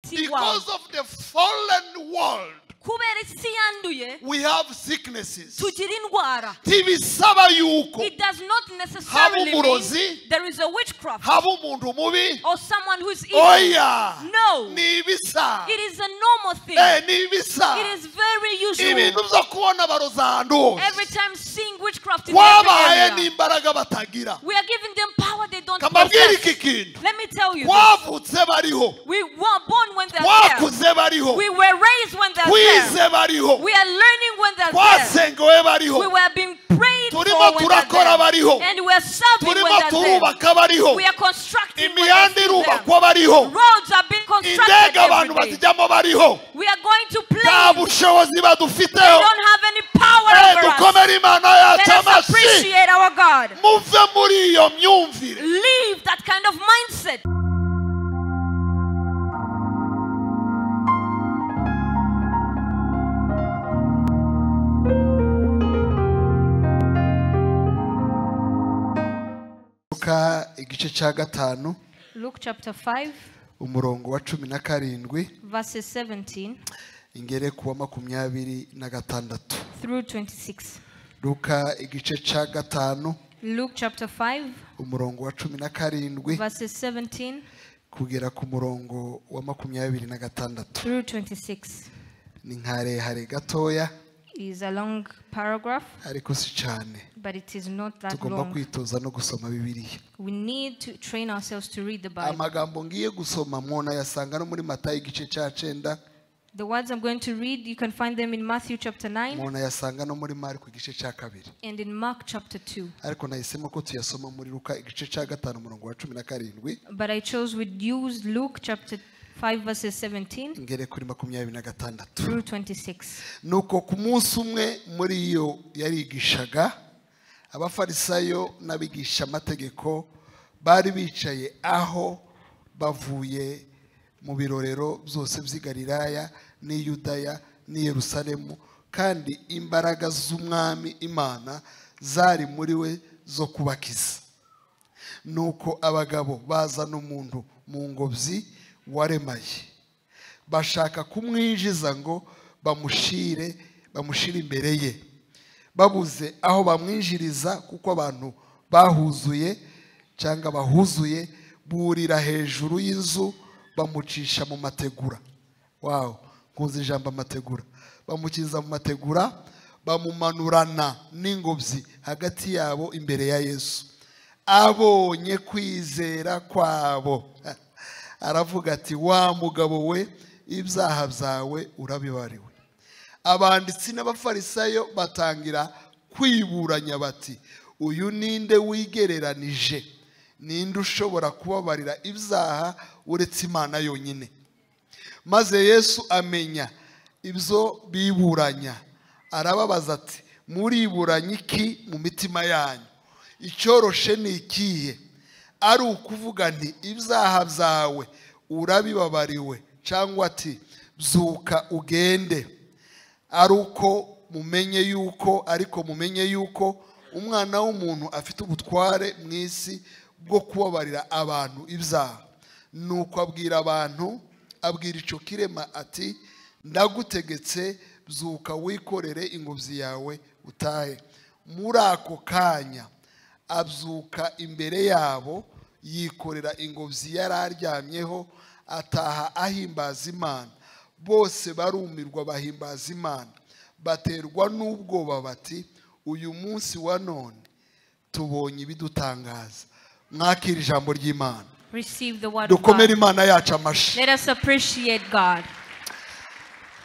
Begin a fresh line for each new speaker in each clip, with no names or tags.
Because of the fallen world, we have sicknesses.
It does not necessarily mean there is a witchcraft or someone who is evil. No. It is a normal thing. It is very usual. Every time seeing witchcraft in every area, we are giving them power they don't possess. Let me tell you this. We were born when they're there. We were raised when they're there. We are learning when they're there. We were being prayed for when they're there. And we are serving when they're there. We are constructing when they're there. Roads are being constructed every day. We are going to planes. They don't have any power over us. Let us appreciate our God. Leave that kind of mindset. Luke chapter 5,
umurongo wa 17,
verses 17
ingere kuwa 26
through 26.
Luka igice cya 5,
Luke chapter 5,
umurongo wa 17
verses 17
kugera ku murongo wa 26
through 26.
Ni nkarehare gatoya.
Is a long paragraph,
ariko si cyane.
But it is not that
tugomba
long.
Kwitoza no gusoma Bibiliya.
We need to train ourselves to read the Bible.
Amagambo ngiye gusoma mwona yasanga no muri Matayo igice cya 9.
The words I'm going to read, you can find them in Matthew chapter 9.
Mwona yasanga no muri Marko igice cya 2.
And in Mark chapter 2.
Ariko nahisemo ko tuyasoma muri Luka igice cya 5 umurongo wa 17.
But I chose we'd use Luke chapter 5 verses 17
ngere kuri 26
through 26.
Nuko ku munsi umwe muri iyo yarigishaga, abafarisayo n'abigisha amategeko bari bicaye aho bavuye mu birorero byose by'i Galilaya n'i Yudaya n'i Yerusalemu, kandi imbaraga z'Umwami Imana zari muri we zo kubakiza. Nuko abagabo bazana umuntu mu ngobyi waremaye, bashaka kumwinjiza ngo bamushire imbere ye. Babuze aho bamwinjiriza kuko abantu bahuzuye cyangwa bahuzuye, burira hejuru y'inzu bamucisha mu mategura. Wow, nkunze ijambo amategura. Bamukiza mu mategura, bamumanurana n'ingobyi hagati yabo imbere ya Yesu. Abonye kwizera kwabo, aravuga ati, wa mugabo we, ibyaha byawe urabibariwe. Abanditsi n'abafarisayo batangira kwiburanya bati, uyu ninde wigereranije? Ninde ushobora kubabarira ibyaha uretse Imana yonyine? Maze Yesu amenya ibyo biburanya, arababaza ati, muriburanya iki mu mitima yanyu? Icyoroshe ni ikihe? Ari ukuvuga nti ibyaha byawe urabibabariwe, cyangwa ati byuka ugende? Ari uko mumenye yuko, ariko mumenye yuko umwana w'umuntu afite ubutware mu isi bwo kubabarira abantu ibyaha. Nuko abwira abantu, abwira icyo kirema ati, ndagutegetse byuka wikorere ingobyi yawe utahe. Muri ako kanya abyuka imbere yabo, yikorera ingobyi yari aryamyeho, ataha ahimbaza Imana. Bose barumirwa bahimbaza Imana, baterwa n'ubwoba bati, uyu munsi wa none tubonye ibidutangaza. Mwakira ijambo ry'Imana.
Receive the word of
Dukomere
God.
Imana yacu amashi.
Let us appreciate God.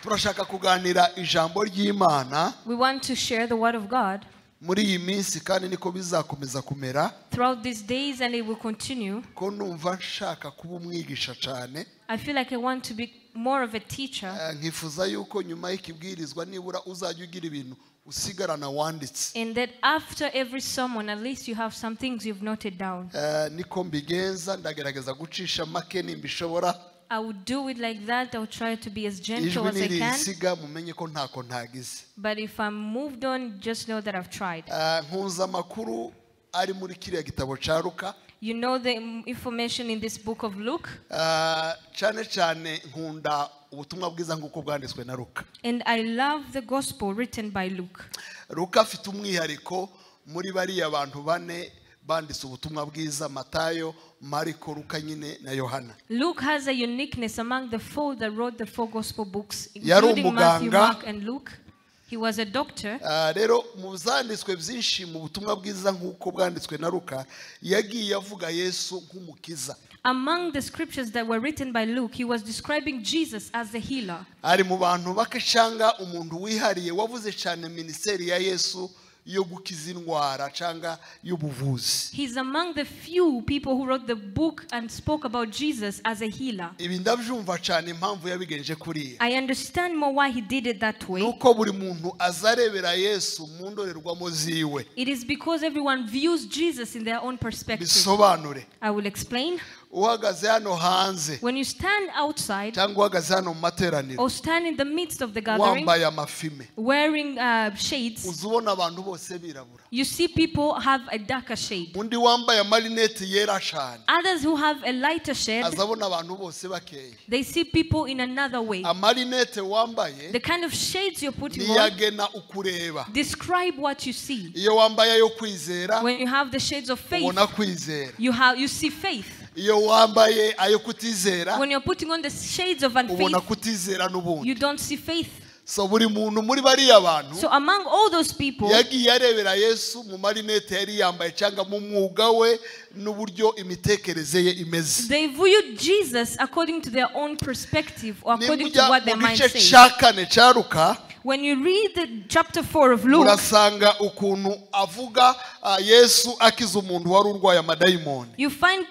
Turashaka kuganira ijambo ry'Imana.
We want to share the word of God.
Muri iyi minsi kandi niko bizakomeza kumera.
Throughout these days, and it will continue.
Ko numva nshaka kuba umwigisha cyane.
I feel like I want to be more of a teacher.
Nkifuza yuko nyuma y'ikibwirizwa nibura uzajya ugira ibintu usigarana wanditse.
And that after every sermon, at least you have some things you've noted down.
Niko mbigenza, ndagerageza gucisha make nimbishobora.
I would do it like that. I would try to be as gentle as I can. But if I'm moved on, just know that I've tried.
Nkunze amakuru ari muri kiriya gitabo cya Luka.
You know the information in this book of Luke.
Cyane cyane nkunda ubutumwa bwiza nguko bwanditswe na Luka.
And I love the gospel written by Luke.
Luka afite umwihariko muri bariya bantu bane banditse ubutumwa bwiza, Matayo, Mariko, Luka nyine na Yohana.
Luke has a uniqueness among the four that wrote the four gospel books, including Matthew, Mark and Luke. He was a doctor.
Rero mu zanditswe byinshi mu butumwa bwiza nkuko bwanditswe na Luka, yagiye avuga Yesu nk'umukiza.
Among the scriptures that were written by Luke, he was describing Jesus as the healer.
Ari mu bantu bakashanga umuntu wihariye wavuze cyane ministeri ya Yesu yo gukiza indwara cyangwa y'ubuvuzi.
He's among the few people who wrote the book and spoke about Jesus as a healer.
Ibi ndabyumva cyane impamvu yabigenje kuriya.
I understand more why he did it that way.
Nuko buri muntu azarebera Yesu mu ndorerwamo ziwe.
It is because everyone views Jesus in their own perspective.
Bisobanure.
I will explain.
Uhagaze hano hanze.
When you stand outside,
cyangwa uhagaze hano mu materaniro,
or stand in the midst of the gathering,
wambaye amafime,
wearing shades,
uzubona abantu bose birabura.
You see people have a darker shade.
Undi wambaye amarinete yera cyane,
Others who have a lighter shade,
azabona abantu bose bakeye.
They see people in another way.
Amarinete wambaye,
the kind of shades you're putting on,
niyagena ukureba.
Describe what you see.
Iyo wambaye ayo kwizera,
when you have the shades of faith,
ubona kwizera.
You see faith.
Iyo wambaye ayo kutizera,
when you're putting on the shades of unfaith,
ubona kutizera n'ubundi.
You don't see faith.
So buri muntu muri bariya bantu,
so among all those people,
yagiye arebera Yesu mu marinete yari yambaye cyangwa mu mwuga we n'uburyo imitekerereze ye imeze.
They viewed Jesus according to their own perspective or according to what their mind says.
Cya kane cya Luka,
when you read the chapter 4 of Luke,
urasanga ukuntu avuga Yesu akiza umuntu wari urwaye amadayimoni.
You find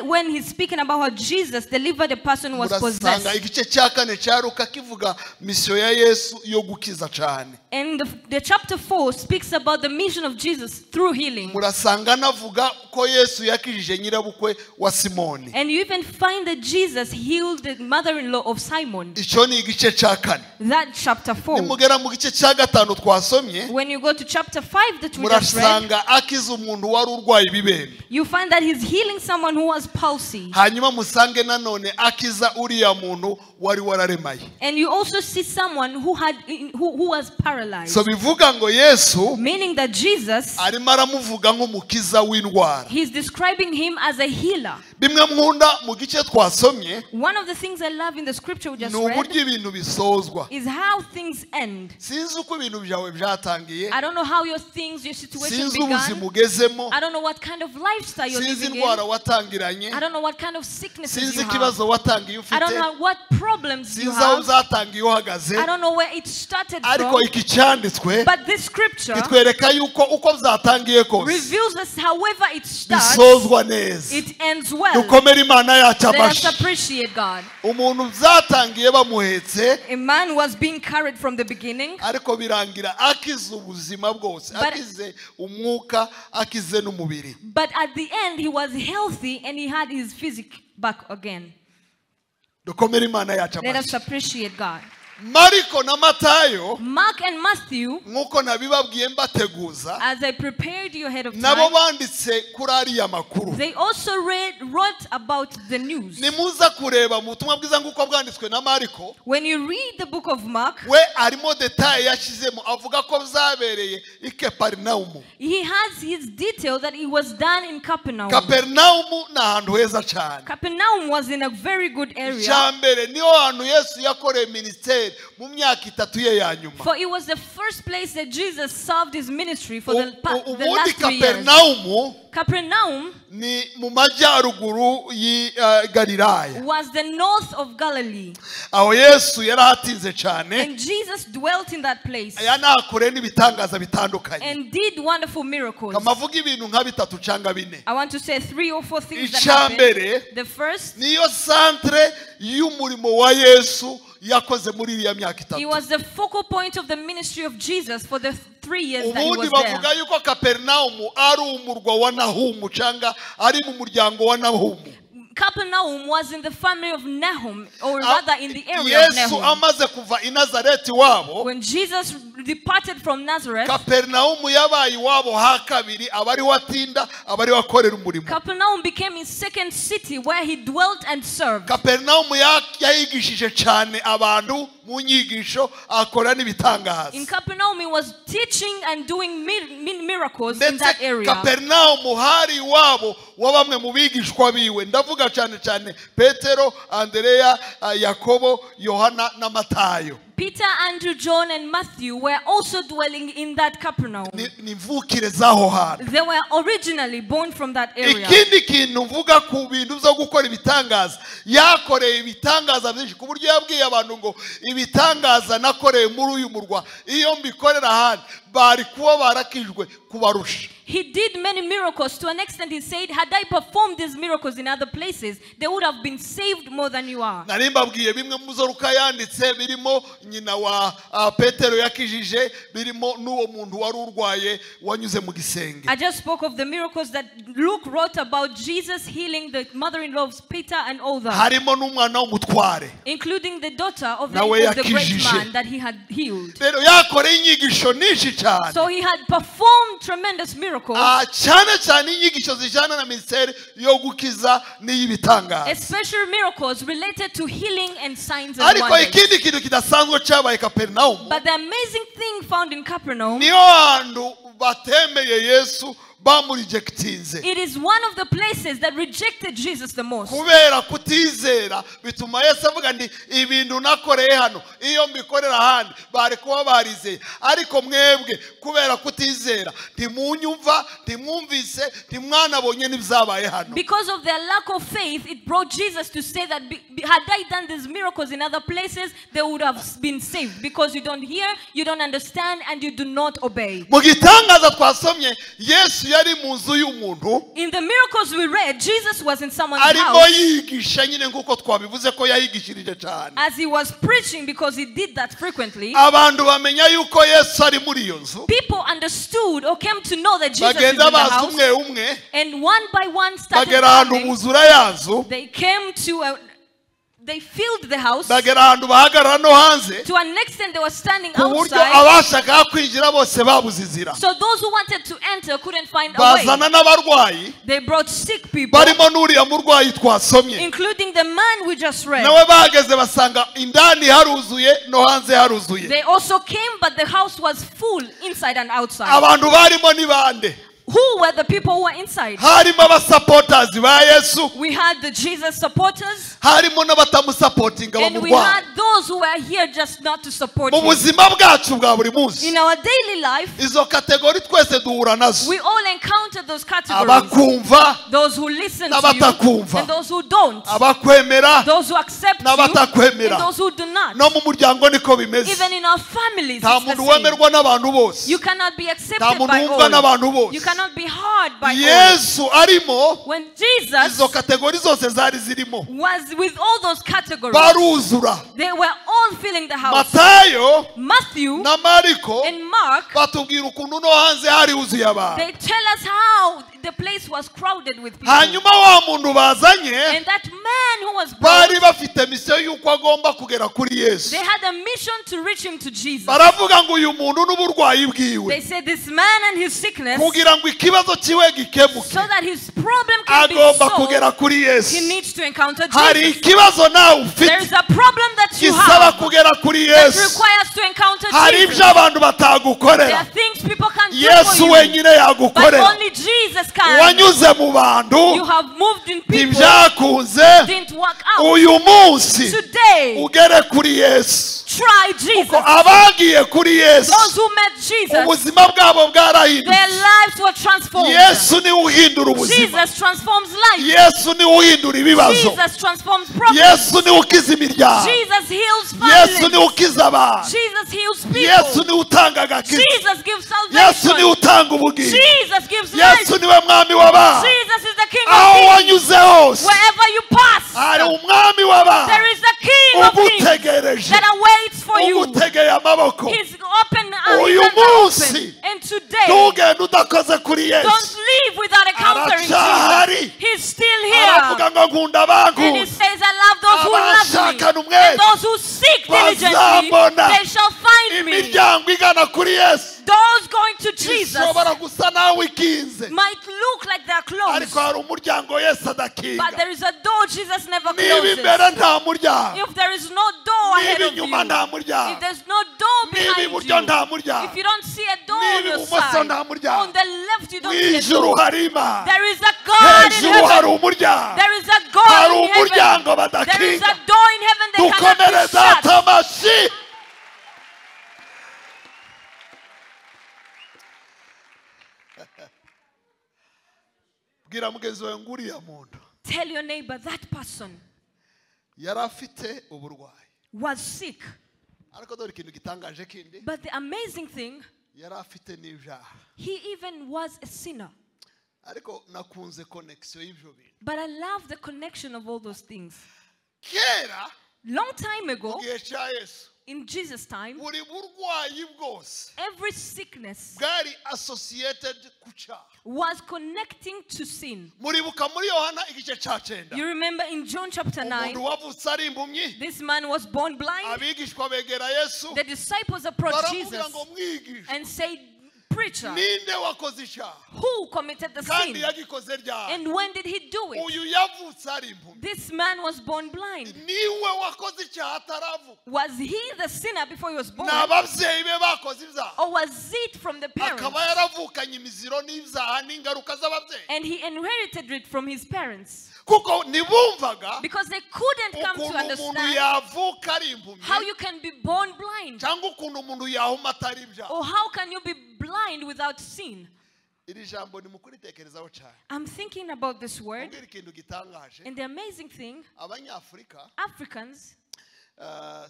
when he's speaking about how Jesus delivered a person who was possessed.
Urasanga igice cya kane cya Luka kivuga mission ya Yesu yo gukiza cyane.
And the chapter 4 speaks about the mission of Jesus through healing.
Murasanga navuga ko Yesu yakijije nyirabukwe wa Simoni.
And you even find that Jesus healed the mother-in-law of Simon.
Icyo ni igice cya kane.
That chapter 4.
Nimugera mu gice cya gatanu twasomye,
when you go to chapter 5 that we just read,
murasanga akiza umuntu wari urwaye ibibembe.
You find that he's healing someone who was palsy.
Hanyuma musange nanone akiza uriya muntu wari wararemaye.
And you also see someone who was paralyzed.
So bivuga ngo Yesu,
meaning that Jesus,
arimo aramuvuga nk'umukiza w'indwara.
He's describing him as a healer.
Bimwe nkunda mu gice twasomye,
one of the things I love in the scripture we just read,
n'uburyo ibintu bisozwa.
is how things end.
Sinzi uko ibintu byawe byatangiye.
I don't know how your situation
Sinzi
began.
ubuzima ugezemo.
I don't know what kind of lifestyle you're
Sinzi
living in.
indwara watangiranye.
I don't know what kind of sicknesses
Sinzi
you have.
ikibazo watangiye ufite.
I don't know what problems you
Sinzi aho
have.
byatangiye uhagaze.
I don't know where it started
Ariko
from.
iki cyanditswe
But this scripture
kitwereka yuko uko byatangiye kose
reveals us, however it starts,
bisozwa neza.
it ends well.
Dukomere Imana yacu
Let us
amashyi.
appreciate God.
Umuntu byatangiye bamuhetse,
a man was being carried from the beginning,
ariko birangira akize ubuzima bwose, akize umwuka, akize n'umubiri.
But at the end he was healthy and he had his physique back again.
Dukomere Imana yacu amashyi.
Let us appreciate God.
Mariko na Matayo,
Mark and Matthew,
nkuko nabibabwiye mbateguza,
as I prepared you ahead of time,
nabo banditse kuri ariya makuru.
They also wrote about the news.
Nimuza kureba mu butumwa bwiza nkuko bwanditswe na Mariko,
when you read the book of Mark,
we arimo detail yashizemo avuga ko byabereye i Kaperinaumu.
He has his detail that it was done in Capernaum.
Kaperinaumu ni ahantu heza cyane.
Capernaum was in a very good area.
Icyambere niho hantu Yesu yakoreye ministeri mu myaka itatu ye ya nyuma.
For it was the first place that Jesus served his ministry for the last 3 years. Capernaum
ni mu majyaruguru y'i Galilaya.
Was the north of Galilee.
Aho Yesu yarahatinze cyane.
And Jesus dwelt in that place.
Yanakore n'ibitangaza bitandukanye.
And did wonderful miracles.
Kamavuga ibintu nka bitatu cyangwa bine.
I want to say 3 or 4 things that happened. The first,
niyo centre y'umurimo wa Yesu yakoze muri iriya myaka itatu.
It was the focal point of the ministry of Jesus for the 3 years that he was there.
Ubundi bavuga yuko Capernaum ari umurwa wa Nahumu cyangwa ari mu muryango wa Nahumu.
Capernaum was in the family of Nahum, or rather in the area of
Yesu
Nahum.
amaze kuva i Nazareti wabo,
When Jesus departed from Nazareth,
Kapernaumu yabaye iwabo ha kabiri, abari watinda, abari wakorera umurimo.
Capernaum became his second city where he dwelt and served.
Kapernaumu yayigishije cyane abantu mu nyigisho, akora n'ibitangaza.
In Capernaum he was teaching and doing miracles in that area.
Kapernaumu hari iwabo wa bamwe mu bigishwa biwe, ndavuga cyane cyane Petero, Andereya, Yakobo, Yohana na Matayo.
Peter, Andrew, John, and Matthew were also dwelling in that Capernaum.
Ni mvukire zaho hantu.
They were originally born from that area.
Ikindi kintu mvuga ku bintu byo gukora ibitangaza, yakoreye ibitangaza byinshi ku buryo yabwiye abantu ngo ibitangaza nakoreye muri uyu murwa iyo mbikorera ahandi bari kuba barakijwe kubarusha.
He did many miracles to an extent he said, had I performed these miracles in other places, they would have been saved more than you are.
Nari mbabwiye bimwe mu zo Luka yanditse birimo nyina wa Petero yakijije, birimo n'uwo muntu wari urwaye wanyuze mu gisenge.
I just spoke of the miracles that Luke wrote about Jesus healing the mother-in-law of Peter and all that.
Harimo n'umwana w'umutware,
including the daughter of the great man that he had healed.
Rero yakoreye inyigisho nyinshi cyane.
So he had performed tremendous miracles.
Cyane cyane inyigisho zijana na ministeri yo gukiza n'iy'ibitangaza.
Especially miracles related to healing and signs and wonders.
Ariko ikindi kintu kidasanzwe cyabaye Capernaum.
But the amazing thing found in Capernaum,
niyo hantu batemeye Yesu, bamurejectinze.
It is one of the places that rejected Jesus the most.
Kubera kutizera bituma Yesu avuga ndi ibintu nakoreye hano iyo mbikorera ahandi bari kuba barizeye, ariko mwebwe kubera kutizera ntimunyumva, ntimwumvise, ntimwanabonye n'ibyabaye hano.
Because of their lack of faith, it brought Jesus to say that had I done these miracles in other places, they would have been saved, because you don't hear, you don't understand, and you do not obey.
Mu gitangaza twasomye, Yesu yari mu nzu y'umuntu.
In the miracles we read, Jesus was in someone's house.
Arimo yigisha nyine nkuko twabivuze ko yayigishirije cyane.
As he was preaching, because he did that frequently.
Abantu bamenya yuko Yesu ari muri iyo nzu.
People understood or came to know that Jesus is in the house.
Umwe umwe.
And one by one started
bagera ahantu
coming.
Buzura ya nzu.
They came to a, they filled the house.
Bagera ahantu bahagarara no hanze.
To an extent they were standing
Ku buryo
outside.
abashakaga kwinjira bose babuze inzira.
So those who wanted to enter couldn't find a way.
Bazana n'abarwayi.
They brought sick people,
Barimo n'uriya murwayi twasomye.
including the man we just read.
Nawe bageze basanga indani haruzuye no hanze haruzuye.
They also came, but the house was full inside and outside.
Abantu barimo ni bande?
Who were the people who were inside?
Harimo abasupporters ba Yesu.
We had the Jesus supporters.
Harimo n'abatamusupportinga
And we
bamurwanya.
had those who were here just not to support
Mu
him.
buzima bwacu bwa buri munsi.
In our daily life,
Izo kategori twese duhura nazo.
we all encounter those categories.
Abakumva,
Those who listen to you
n'abatakumva.
and those who don't.
Abakwemera,
Those who accept you
n'abatakwemera.
and those who do not.
No mu muryango niko bimeze.
Even in our families,
Nta
it's the
muntu
same.
wemerwa n'abantu bose.
You cannot be
Nta
accepted
muntu
by
wumvwa n'abantu
all.
bose.
You cannot be heard by all.
Yesu arimo,
When Jesus
izo kategori zose zari zirimo.
was with all those categories,
Baruzura.
they were all filling the house.
Matayo
Matthew
na Mariko
and Mark,
batubwira ukuntu no hanze hari huzuye abantu.
they tell us how the place was crowded with people.
Hanyuma wa muntu bazanye,
And that man who was brought,
bari bafite misiyo y'uko agomba kugera kuri Yesu.
they had a mission to reach him to Jesus.
Baravuga ngo uyu muntu n'uburwayi bwiwe.
They said this man and his sickness,
Kugira ngo ikibazo kiwe gikemuke,
so that his problem can be
agomba kugera
solved,
kuri
he
Yesu.
needs to encounter
Hari
Jesus.
ikibazo nawe
There
ufite
is a problem that you
gisaba
have
kugera kuri
that
Yesu.
requires to encounter
Hari
Jesus.
ibyo abantu
There are
batagukorera,
things people can't do
Yesu
for you,
wenyine
but
yagukorera.
only Jesus can.
Wanyuze mu bantu
You have moved in people,
ntibyakunze,
didn't work out.
uyu munsi
Today,
ugere kuri Yesu.
try Jesus.
Kuko abagiye kuri Yesu,
Those who met Jesus,
ubuzima bwabo bwarahindutse.
their lives were transformed.
Yesu niwe uhindura ubuzima.
Jesus transforms life.
Yesu niwe uhindura ibibazo.
Jesus transforms problems.
Yesu niwe ukiza imiryango.
Jesus heals
Yesu
families.
niwe ukiza abantu.
Jesus heals people.
Yesu niwe utanga agakiza.
Jesus gives
Yesu niwe
salvation.
utanga ubugingo.
Jesus gives
Yesu
life.
niwe mwami w'abantu.
Jesus is the King of
Aho
Kings.
wanyuze hose
Wherever you pass,
hari umwami w'abantu
there is a King of Kings
ugutegereje,
that awaits for you.
ugutegeye amaboko.
His open his
Uyu
hands are
munsi,
open. And today,
ntugende udakoze kuri
don't
Yesu.
leave without encountering
Aracyahari.
Jesus. He's still here.
Aravuga ngo nkunda
And he
abankunda,
says, I love those who love me.
Abashakana umwete
And those who seek diligently,
bazambona.
they shall find me.
Imiryango igana kuri Yesu
Doors going to Jesus
ishobora gusa nawe ikinze
might look like they're closed,
ariko hari umuryango Yesu adakinga.
but there is a door Jesus never
Niba
closes.
imbere nta muryango,
If there is no door ahead
niba
of you,
inyuma nta muryango,
if there's no door
niba
behind
iburyo
you,
nta muryango,
if you don't see a door on
niba
your
ibumoso
side,
nta muryango,
on the left you
mu
don't see a
ijuru
door.
hari Imana.
There is a God in
Hejuru hari
heaven.
umuryango.
There is a God
Hari
in heaven.
umuryango
There is
badakinga.
a door in heaven that cannot
Dukomere
be shut.
data amashyi. Bwira mugenzi wawe ngo uriya muntu
Tell your neighbor that person
yari afite uburwayi.
was sick.
Ariko dore ikintu gitangaje kindi,
But the amazing thing,
yari afite n'ibyaha.
he even was a sinner.
Ariko nakunze connection y'ibyo bintu.
But I love the connection of all those things.
Kera,
Long time ago,
mu gihe cya Yesu,
in Jesus' time,
buri burwayi bwose
every sickness
bwari associated ku cyaha.
was connecting to sin.
Muribuka muri Yohana igice cya 9.
You remember in John chapter 9,
Umuntu wavutse ari impumyi,
this man was born blind.
abigishwa begera Yesu,
The disciples approached
baramubwira
Jesus
ngo mwigisha,
and said, Preacher,
ninde wakoze icyaha?
who committed the
Kandi
sin?
yagikoze ryari?
And when did he do it?
Uyu yavutse ari impumyi.
This man was born blind.
Niwe wakoze icyaha ataravuka.
Was he the sinner before he was born?
Ni ababyeyi be bakoze ibyaha.
Or was it from the parents?
Akaba yaravukanye imiziro n'ibyaha n'ingaruka z'ababyeyi.
And he inherited it from his parents.
Kuko ntibumvaga
Because they couldn't come to
ukuntu umuntu
understand
yavuka ari impumyi,
how you can be born blind.
cyangwa ukuntu umuntu yahuma atari ibyaha.
Or how can you be blind without sin?
Iri jambo nimukuritekerezaho cyane.
I'm thinking about this word.
Mbwira ikintu gitangaje.
And the amazing thing,
Abanyafurika,
Africans,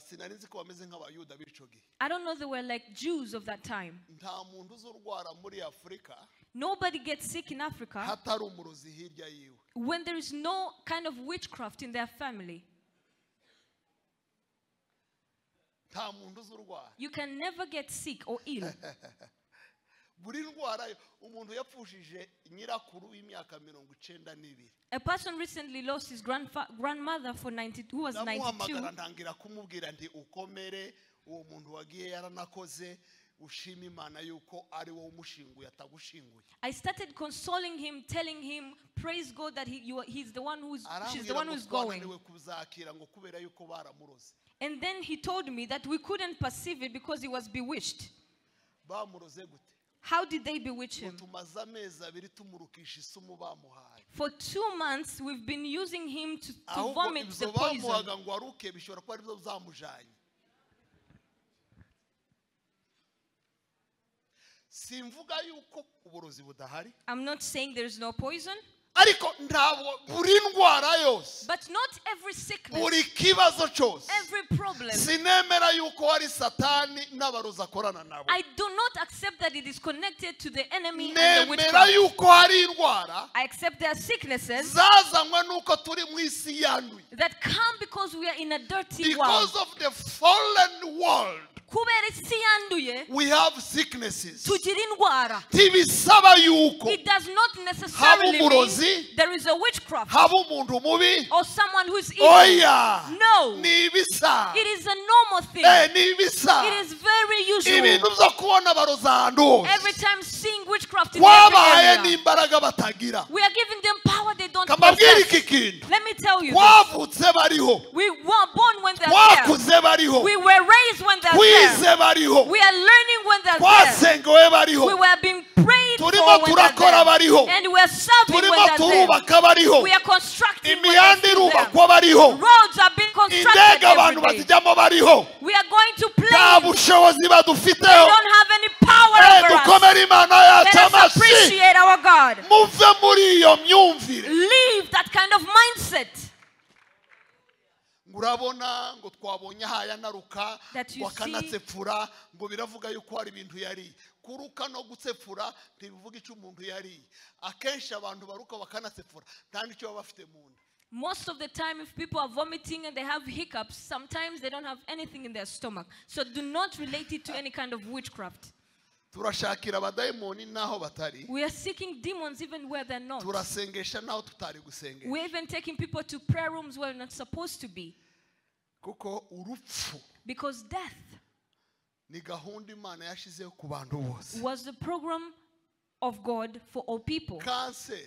sinari nzi ko bameze nk'abayuda b'ico gihe.
I don't know, they were like Jews of that time.
Nta muntu uzurwara muri Afurika
Nobody gets sick in Africa
hatari umurozi hirya yiwe.
when there is no kind of witchcraft in their family.
Nta muntu uzurwara.
You can never get sick or ill.
Buri ndwara umuntu yapfushije nyirakuru w'imyaka 92.
A person recently lost his grandmother for 92, who was 92.
Ndamuhamagara ntangira kumubwira nti ukomere, uwo muntu wagiye yaranakoze, ushima Imana yuko ari wowe umushinguye atagushinguye.
I started consoling him, telling him, praise God that he's the one who's, she's the
Arambwira
one
ngo
who's going.
twananiwe kuzakira ngo kubera yuko baramuroze.
And then he told me that we couldn't perceive it because he was bewitched.
Bamuroze gute?
How did they bewitch him?
Tumaze amezi abiri tumurukisha isumu bamuhaye.
For 2 months, we've been using him to
Ahubwo
vomit the
ibyo
poison.
bamuhaga ngo aruke bishobora kuba aribyo byamujanye. Simvuga yuko uburozi budahari.
I'm not saying there is no poison.
Ariko ntabwo buri ndwara yose,
But not every sickness,
buri kibazo cyose,
every problem.
sinemera yuko hari Satani n'abarozi akorana nabo.
I do not accept that it is connected to the enemy and the
Nemera
witchcraft.
yuko hari indwara
I accept there are sicknesses
zazanywe nuko turi mu isi yanduye.
that come because we are in a dirty world.
Because of the fallen world,
Kubera isi yanduye,
we have sicknesses.
tugira indwara.
Ntibisaba yuko
It does not necessarily
haba umurozi,
mean there is a witchcraft
haba umuntu mubi,
or someone who is evil.
Oya.
No.
Ni ibisa.
It is a normal thing.
Ni ibisa.
It is very usual.
Ibintu byo kubona abarozi ahantu hose.
Every time seeing witchcraft in every
Twabahaye
area.
n'imbaraga batagira.
We are giving them power they don't
Kambabwira
possess.
iki kintu.
Let me tell you this.
Twavutse bariho.
We were born when they're there.
Twakuze bariho.
We were raised when they're there.
Twize bariho.
We are learning when they're there.
Twasengewe bariho.
We were being prayed for
Turimo
when they're
turakora
there.
bariho.
And we are serving when
Turimo
they're there.
turubaka bariho.
We are constructing when
Imihanda
they're still there.
irubakwa bariho.
Roads are being constructed
Indege abantu
every day.
bazijyamo bariho.
We are going to
Nta
planes.
bushobozi
They
badufiteho.
don't have any power over us.
Dukomere Imana yacu
Let us
amashyi.
appreciate our God.
Muve muri iyo myumvire.
Leave that kind of mindset.
Urabona ngo twabonye haya naruka
That you
wakanatsepfura ngo biravuga yuko hari ibintu yari kuruka no gutsepfura ntibivuga icyo umuntu yari. Akenshi abantu baruka bakanatsepfura nta nicyo baba bafite mu nda.
Most of the time, if people are vomiting and they have hiccups, sometimes they don't have anything in their stomach. So do not relate it to any kind of witchcraft.
Turashakira abadayimoni naho batari.
We are seeking demons even where they're not.
Turasengesha naho tutari gusengesha.
We're even taking people to prayer rooms where they're not supposed to be.
Kuko urupfu
Because death
Ni gahunda Imana yashizeho ku bantu bose.
Was the program of God for all people.
Cancer.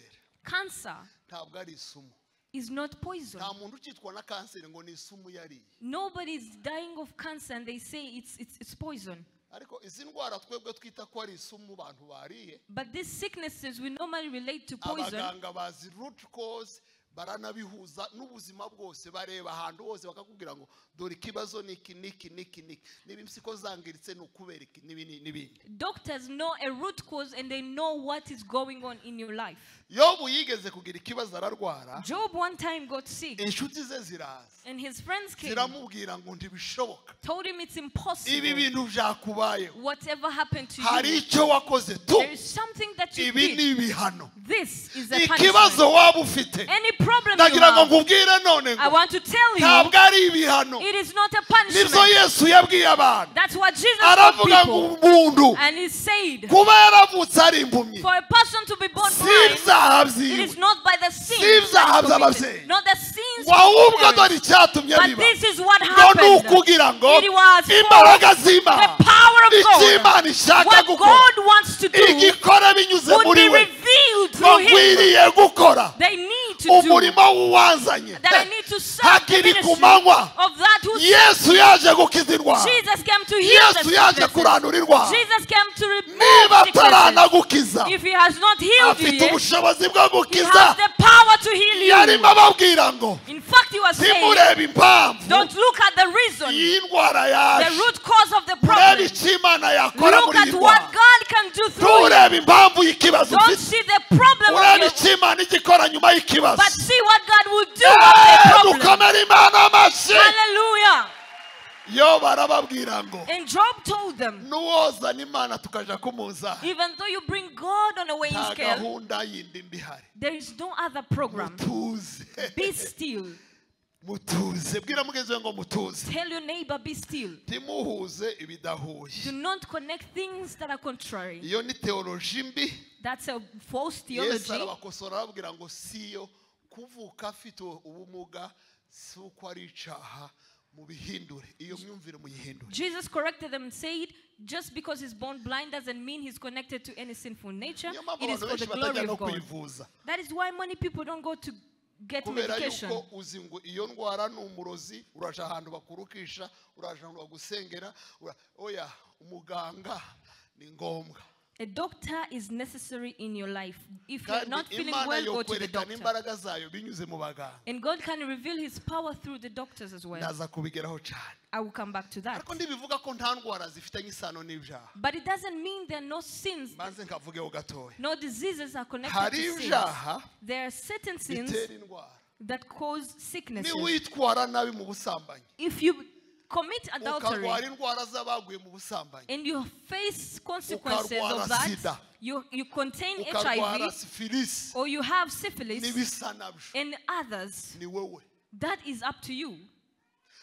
Cancer
ntabwo ari isumu.
Is not poison.
Nta muntu ukitwa na kanseri ngo ni isumu yariye.
Nobody is dying of cancer and they say it's poison.
Ariko izi ndwara twebwe twita ko ari isumu bantu bariye.
But these sicknesses we normally relate to poison.
Abaganga bazi root cause baranabihuza n'ubuzima bwose, bareba ahantu hose bakakubwira ngo dore ikibazo niki niki niki niki, niba impyiko zangiritse ni ukubera iki n'ibindi.
Doctors know a root cause and they know what is going on in your life.
Yobu yigeze kugira ikibazo ararwara.
Job one time got sick.
Inshuti ze ziraza.
And his friends came.
Ziramubwira ngo ntibishoboka.
Told him it's impossible.
Ibi bintu byakubayeho.
Whatever happened to you.
Hari icyo wakoze tu.
There is something that you
Ibi
did.
ni ibihano.
This is a
Ikibazo
punishment.
waba ufite.
Any problem you
Ndagira ngo
have,
nkubwire none
I
ngo
want to tell you,
ntabwo ari ibihano.
it is not a punishment.
Nibyo Yesu yabwiye abantu.
That's what Jesus told
Aravuga ngo
people.
umuntu
And he said,
kuba yaravutse ari impumyi
for a person to be born
si
blind,
ibyaha
it
byiwe,
is not by the sins
si ibyaha
that he committed,
by'ababyeyi,
not the sins
ngo
of
ahubwo
his
dore
parents.
icyatumye
But
biba
this is what
ngo ni
happened.
ukugira ngo
It was for
imbaraga z'Imana,
the power of
icyo
God,
Imana ishaka
what
gukora
God wants to do,
igikora binyuze
would
muri
be
we,
revealed
ngo
through him.
nkwiriye gukora
They need to do
umurimo w'uwanzanye
that. I need to serve the
hakiri ku
ministry
manywa.
of that who
Yesu yaje gukiza indwara.
Jesus came to heal the
Yesu yaje
sicknesses.
kurandura indwara.
Jesus came to remove
Niba
sicknesses.
ataranagukiza,
If he has not healed you
afite
yet,
ubushobozi bwo
he
gukiza.
has the power to heal you.
Yarimo ababwira ngo
In fact, he was saying,
ntimurebe impamvu
don't look at the reason,
iyi ndwara
the
yaje,
root cause of the
murebe
problem.
icyo Imana yakora
Look
muri
at
iyi
what
ndwara.
God can do through you.
Nturebe impamvu y'ikibazo
Don't
ufite,
see the problem of
urebe
your,
icyo Imana ijya ikora nyuma y'ikibazo.
but see what God will do of the problem.
Dukomere Imana amashyi.
Hallelujah.
Yo barababwira ngo
And Job told them,
nuwozana Imana tukaja kumuza,
even though you bring God on a weighing
nta
scale,
gahunda yindi mbi ihari.
there is no other program.
Mutuze.
Be still.
Mutuze. Bwira mugenzi wawe ngo mutuze.
Tell your neighbor, be still.
Ntimuhuze ibidahuye.
Do not connect things that are contrary.
Iyo ni theology mbi.
That's a false
Yesu
theology.
arabakosora arababwira ngo siyo kuvuka afite ubumuga si uko ari icaha, mubihindure. Iyo myumvire muyihindure.
Jesus corrected them and said, just because he's born blind doesn't mean he's connected to any sinful nature.
Niyo mpamvu
It is
abantu
for the
benshi batajya
glory
no
of God.
kwivuza.
That is why many people don't go to get
Kubera
medication.
yuko uzi ngo iyo ndwara ni umurozi, uraja ahantu bakurukisha, uraja ahantu bagusengera, oya umuganga ni ngombwa.
A doctor is necessary in your life. If you're
Kandi
not feeling
Imana
well, go to the
yokwerekana
doctor.
imbaraga zayo binyuze mu baganga.
And God can reveal his power through the doctors as well.
Ndaza kubigeraho cyane.
I will come back to that.
Ariko ndibivuga ko nta ndwara zifitanye isano n'ibyaha.
But it doesn't mean there are no sins,
Maze nkavugeho gatoya.
no diseases are connected
Hari
to sins.
ibyaha
There are certain sins
bitera indwara.
that cause sicknesses.
Niwitwara nabi mu busambanyi,
If you commit adultery
ukarwara indwara z'abaguye mu busambanyi,
and you face consequences
ukarwara
of that,
sida,
you contain
ukarwara
HIV
syphilis,
or you have syphilis
n'ibisa nabyo,
and others,
ni wowe.
that is up to you.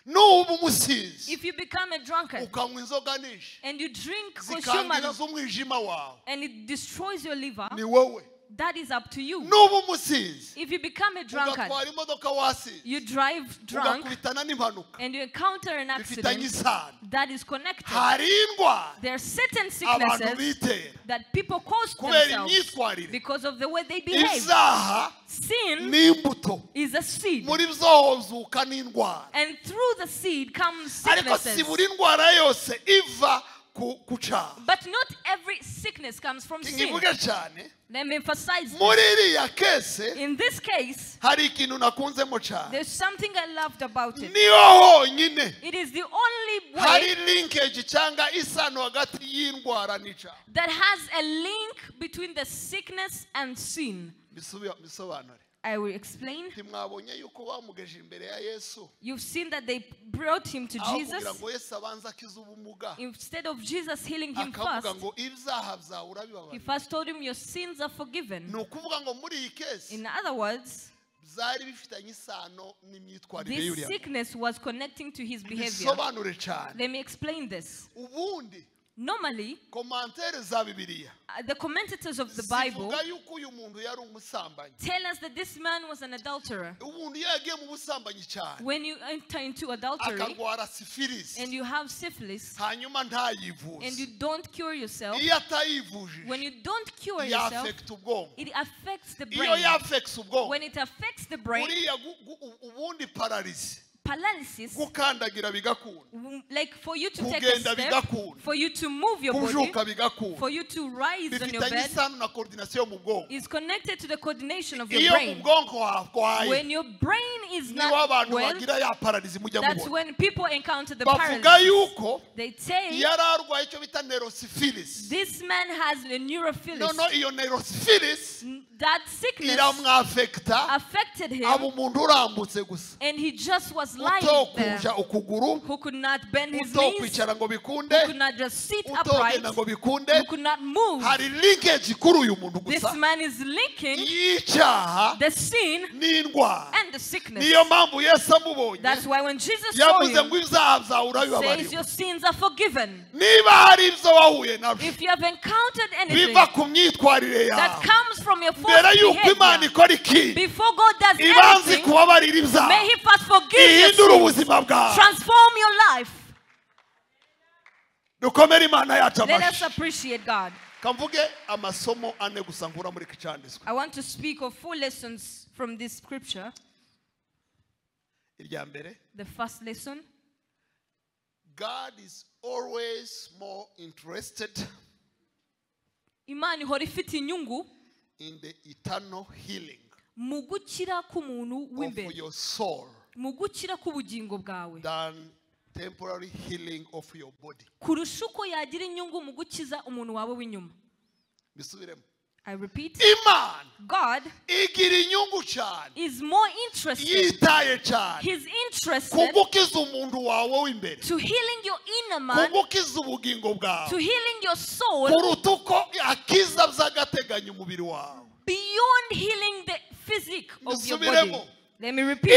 Nuba umusinzi,
If you become a drunkard
ukanywa inzoga nyinshi,
and you drink, consume a lot,
zikangiriza umwijima wawe,
and it destroys your liver,
ni wowe.
that is up to you.
Nuba umusinzi,
If you become a drunkard,
ugatwara imodoka wasinze,
you drive drunk
ugakubitana n'impanuka
and you encounter an
bifitanye
accident
isano,
that is connected.
hari indwara
There are certain
abantu
sicknesses
bitera
that people cause
kubera
themselves
imyitwarire.
because of the way they behave.
Ibyaha
Sin
n'imbuto,
is a seed,
muri byo hozuka n'indwara.
and through the seed comes
Ariko si
sicknesses.
buri ndwara yose iva ku cyaha.
But not every sickness comes from sin.
Nkivuge cyane,
Let me emphasize this.
muri iriya case
In this case,
hari ikintu nakunzemo cyane.
there's something I loved about it.
Niyo honyine
It is the only way
hari linkage cyangwa isano hagati y'indwara n'icyaha.
that has a link between the sickness and sin.
Bisobanure.
I will explain.
Ntimwabonye yuko bamugeje imbere ya Yesu.
You've seen that they brought him to
Aho
Jesus.
kugira ngo Yesu abanze akize ubumuga,
Instead of Jesus healing him
akavuga
first,
ngo ibyaha byawe
he
urabibabarira.
first told him, your sins are forgiven.
Ni ukuvuga ngo muri iyi case
In other words,
byari bifitanye isano n'imyitwarire
this
y'uriya.
sickness was connecting to his behavior.
Bisobanure cyane.
Let me explain this.
Ubundi
Normally, the commentators of the Bible tell us that this man was an adulterer. When you enter into adultery and you have syphilis and you don't cure yourself, when you don't cure yourself, it affects the brain. When it affects the brain, paralysis, like for you to take a step, for you to move your body, for you to rise on your bed, is connected to the coordination of your brain. When your brain is not well, that's when people encounter the paralysis. They say this man has a neurophyllis. That sickness affected him, and he just was lying there, who could not bend his knees, who could not just sit upright, who could not move. This man is linking the sin and the sickness. That's why when Jesus saw him, he says, your sins are forgiven. If you have encountered anything that comes from your false behavior, before God does anything, may He first forgive your sins, transform your life. Let us appreciate God. I want to speak of 4 lessons from this scripture. The first lesson:
God is always more interested in the eternal healing of your soul than temporary healing of your body.
I repeat, God is more interested. He's interested to healing your inner man, to healing your soul, beyond healing the physique of your body. Let me repeat.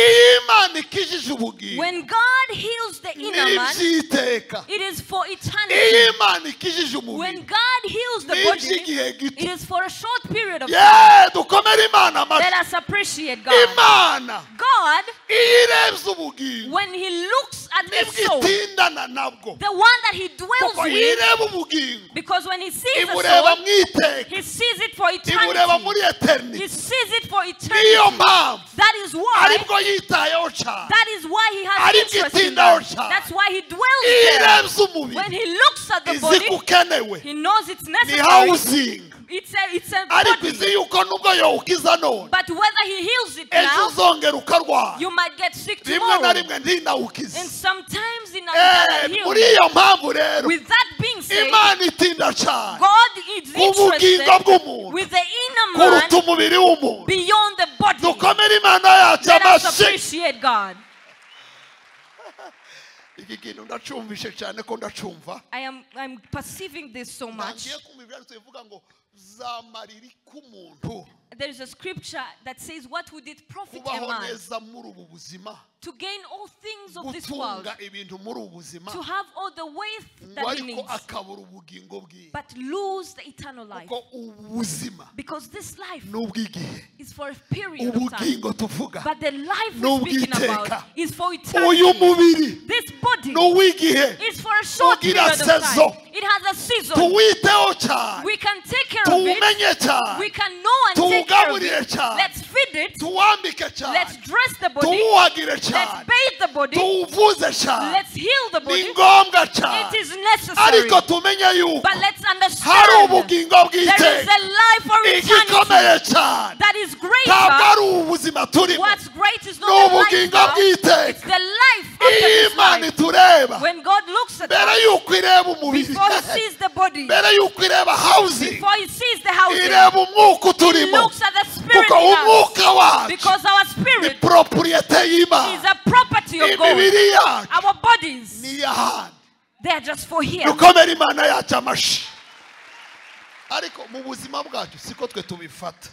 When God heals the inner man, it is for eternity. When God heals the body, it is for a short period of time. Let us appreciate God. God, when He looks at the soul, the one that He dwells with, because when He sees the soul, He sees it for eternity. He sees it for eternity. That is why. That is why He has interest in that. That's why He dwells there. When He looks at the body, He knows it's necessary. It's a body. But whether He heals it now, you might get sick tomorrow. And sometimes in another healing. With that being said, God is interested with the inner man beyond the body. Let us appreciate God. I'm perceiving this so much. There is a scripture that says, what would it profit a man to gain all things of this world, to have all the wealth that he needs, but lose the eternal life? Because this life is for a period of time. But the life we're speaking about is for eternity. This body is for a short period of time. It has a season. We can take care of it. We can know and take care of it. Let's feed it. Let's dress the body. Let's bathe the body. Let's heal the body. It is necessary. But let's understand there is a life for eternity that is greater. What's great is not the life now, it's the life after this life. When God looks at us, before He sees the body, before He sees the housing, He looks at the spirit in us, because our spirit is a property of God. Our bodies, they are just for here.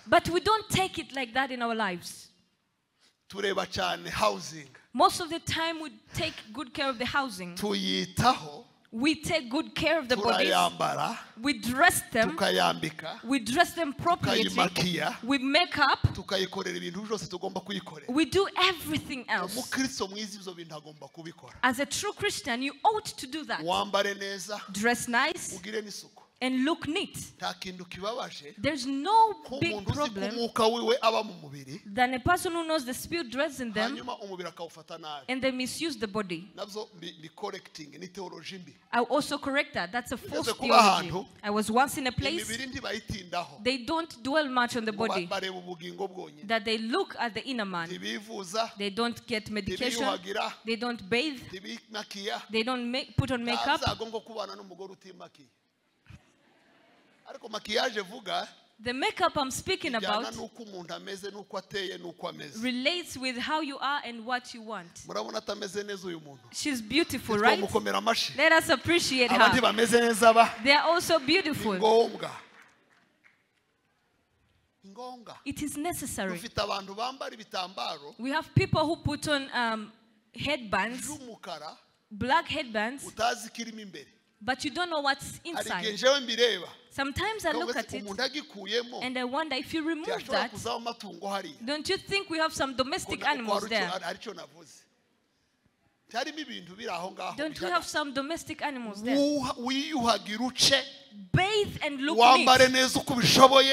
But we don't take it like that in our lives. Most of the time we take good care of the housing. We take good care of the bodies. We dress them. We dress them properly. We make up. We do everything else. As a true Christian, you ought to do that. Dress nice and look neat. There's no big problem than a person who knows the spirit dwells in them and they misuse the body. I also correct that. That's a false theology. I was once in a place, they don't dwell much on the body, that they look at the inner man. They don't get medication. They don't bathe. They don't put on makeup. The makeup I'm speaking about relates with how you are and what you want. She's beautiful, right? Let us appreciate her. They are also beautiful. It is necessary. We have people who put on headbands, black headbands, but you don't know what's inside. Sometimes I look at it and I wonder, if you remove that, don't you think we have some domestic animals there? Don't we have some domestic animals there? Bathe and look neat.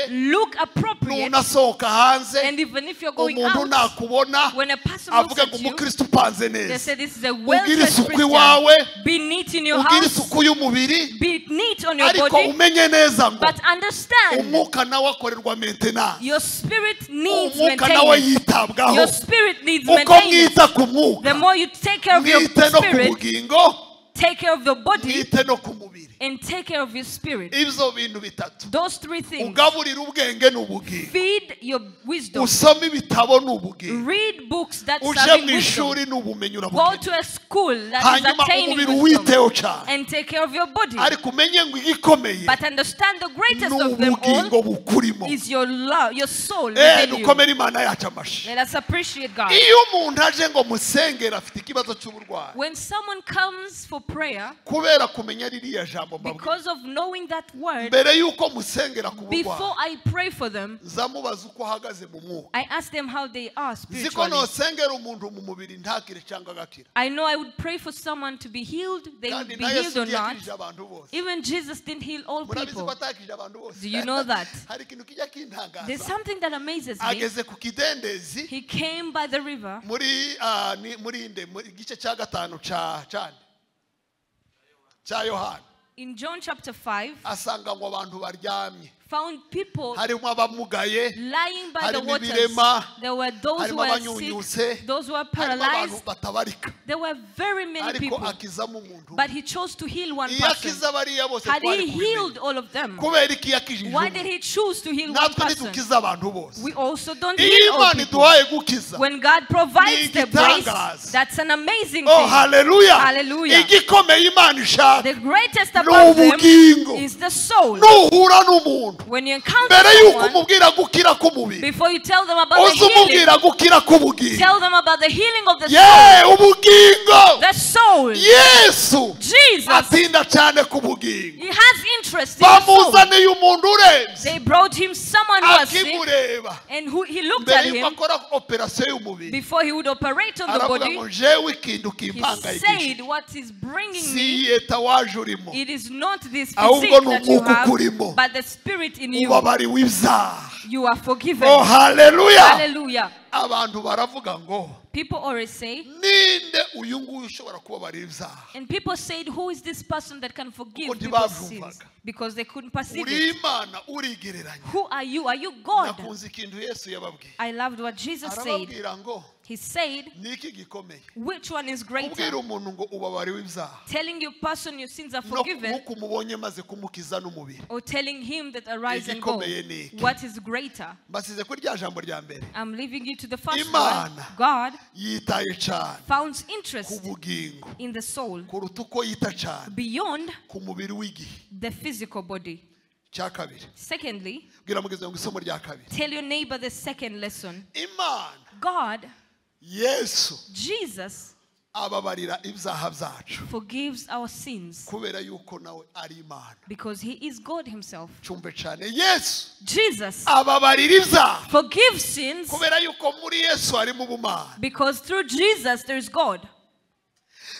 Look appropriate. And even if you're going out, when a person looks at you, they say this is a well-dressed Christian. Be neat in your house. Be neat on your body. But understand, your spirit needs maintenance. Your spirit needs maintenance. The more you take care of your spirit, take care of your body, and take care of your spirit. Those three things. Feed your wisdom. Read books that serve wisdom. Go to a school that is attaining wisdom. And take care of your body. But understand the greatest of them all is your love, your soul within you. Let us appreciate God. When someone comes for prayer, because of knowing that word, before I pray for them, I ask them how they are spiritually. I know I would pray for someone to be healed, they would be healed or not. Even Jesus didn't heal all people. Do you know that? There's something that amazes me. He came by the river. In John chapter 5, found people lying by the waters. There were those who were sick, those who were paralyzed. There were very many people. But he chose to heal one person. Had he healed all of them, why did he choose to heal one person? We also don't heal all people. When God provides the grace, that's an amazing thing.
Oh, hallelujah.
Hallelujah. The greatest above them is the soul. When you encounter someone, before you tell them about the healing, tell them about the healing of the soul. The soul. Jesus. He has interest in the soul. They brought him someone who was sick, and who he looked at him before he would operate on the body. He said, what is bringing me, it is not this physique that you have, but the spirit in you. You are forgiven.
Oh, hallelujah.
Hallelujah. People always say, and people said, who is this person that can forgive people's sins? Because they couldn't perceive it. Who are you? Are you God? I loved what Jesus said. He said, which one is greater? Telling your person your sins are forgiven, or telling him that arise and go? What is greater? I'm leaving you to the first one. God found interest in the soul beyond the physical body. Secondly, tell your neighbor the second lesson. God, Jesus,
Ababarira ibyaha byacu.
Forgives our sins.
Kubera yuko nawe ari Imana.
Because he is God himself.
Cyumve cyane Yesu.
Jesus.
Ababarira ibyaha.
Forgives sins.
Kubera yuko muri Yesu harimo ubumana.
Because through Jesus there is God.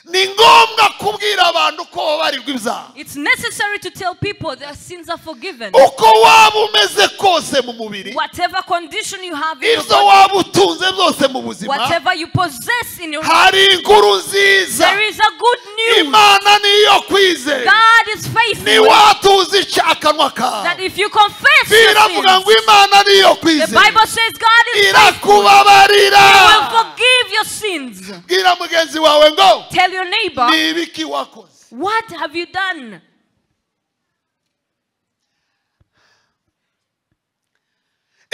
Ni ngombwa kubwira abantu ko babarirwa ibyaha.
It's necessary to tell people their sins are forgiven.
Uko waba umeze kose mu mubiri.
Whatever condition you have in your
Ibyo
body,
waba utunze byose mu buzima.
Whatever you possess in your life,
Hari inkuru nziza.
There is a good news.
Imana niyo kwizera.
God is faithful.
Ni watuzi akanwa kawe.
That if you confess your
Biravuga ngo
sins,
Imana niyo
the
kwizera.
Bible says God is faithful.
Irakubabarira.
He will forgive your sins.
Bwira mugenzi wawe ngo
Tell your neighbor,
ni ibiki wakoze?
What have you done?